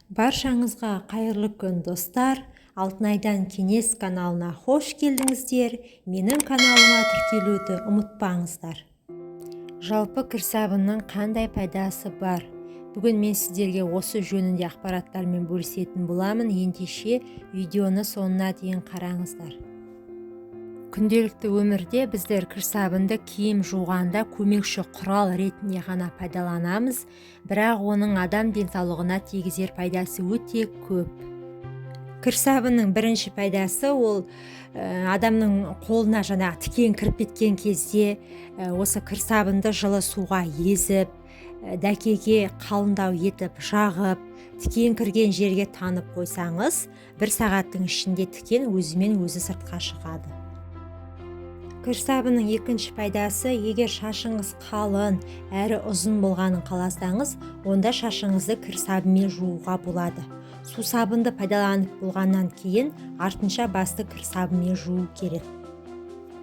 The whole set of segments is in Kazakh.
Баршаңызға қайырлы күн, достар! Алтынайдан кеңес каналына хош келдіңіздер! Менің каналыма тіркелуді ұмытпаңыздар. Жалпы, кір сабынның қандай пайдасы бар? Бүгін мен сіздерге осы жөнінде ақпараттармен бөлісетін боламын. Ендеше, видеоны соңына дейін қараңыздар. Күнделікті өмірде біздер кір сабынды киім жуғанда көмекші құрал ретінде ғана пайдаланамыз, бірақ оның адам денсаулығына тигізер пайдасы өте көп. Кір сабынның бірінші пайдасы ол адамның қолына жаңағы тікен кіріп кеткен кезде осы кір сабынды жылы суға езіп, дәкеге қалыңдау етіп жағып, тікен кірген жерге таңып қойсаңыз, бір сағаттың ішінде тікен өзімен өзі сыртқа шығады. Кір сабынның екінші пайдасы: егер шашыңыз қалың әрі ұзын болғанын қаласаңыз, онда шашыңызды кір сабынмен жууға болады. Сусабынды пайдаланып болғаннан кейін артынша басты кір сабынмен жуу керек.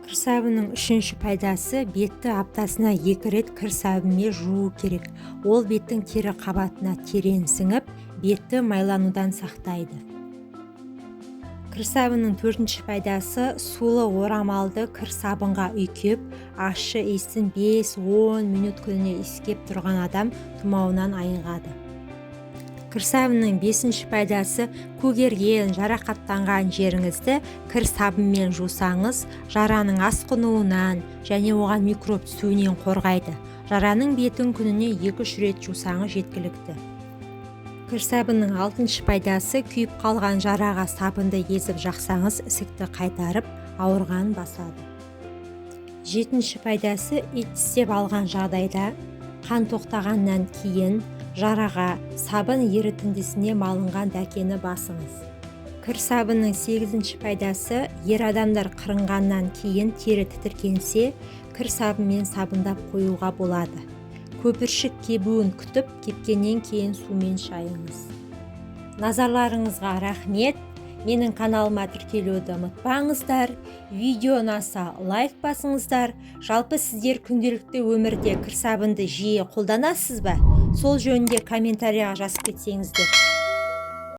Кір сабынның үшінші пайдасы: бетті аптасына екі рет кір сабынмен жуу керек. Ол беттің тері қабатына терең сіңіп, бетті майланудан сақтайды. Кір сабынның төртінші пайдасы: сулы орамалды кір сабынға үйкеп, ащы иістің 5-10 минут күніне иіскеп тұрған адам тұмауынан айығады. Кір сабынның бесінші пайдасы: көгерген, жарақаттанған жеріңізді кір сабынмен жусаңыз, жараның асқынуынан және оған микроб түсуінен қорғайды. Жараның бетін күніне 2-3 рет жусаңыз, жеткілікті. Кір сабынның алтыншы пайдасы: күйіп қалған жараға сабынды езіп жақсаңыз, ісікті қайтарып, ауырғанын басады. Жетінші пайдасы: ит тістеп алған жағдайда қан тоқтағаннан кейін жараға сабын ерітіндісіне малынған дәкені басыңыз. Кір сабынның сегізінші пайдасы: ер адамдар қырынғаннан кейін тері тітіркенсе, кір сабынмен сабындап қоюға болады. Көпіршік кебуін күтіп, кепкеннен кейін сумен шайыңыз. Назарларыңызға рахмет! Менің каналыма тіркелуді ұмытпаңыздар. Видео ұнаса, лайк басыңыздар. Жалпы, сіздер күнделікті өмірде кір сабынды жиі қолданасыз ба? Сол жөнінде комментарийға жазып кетсеңіздер.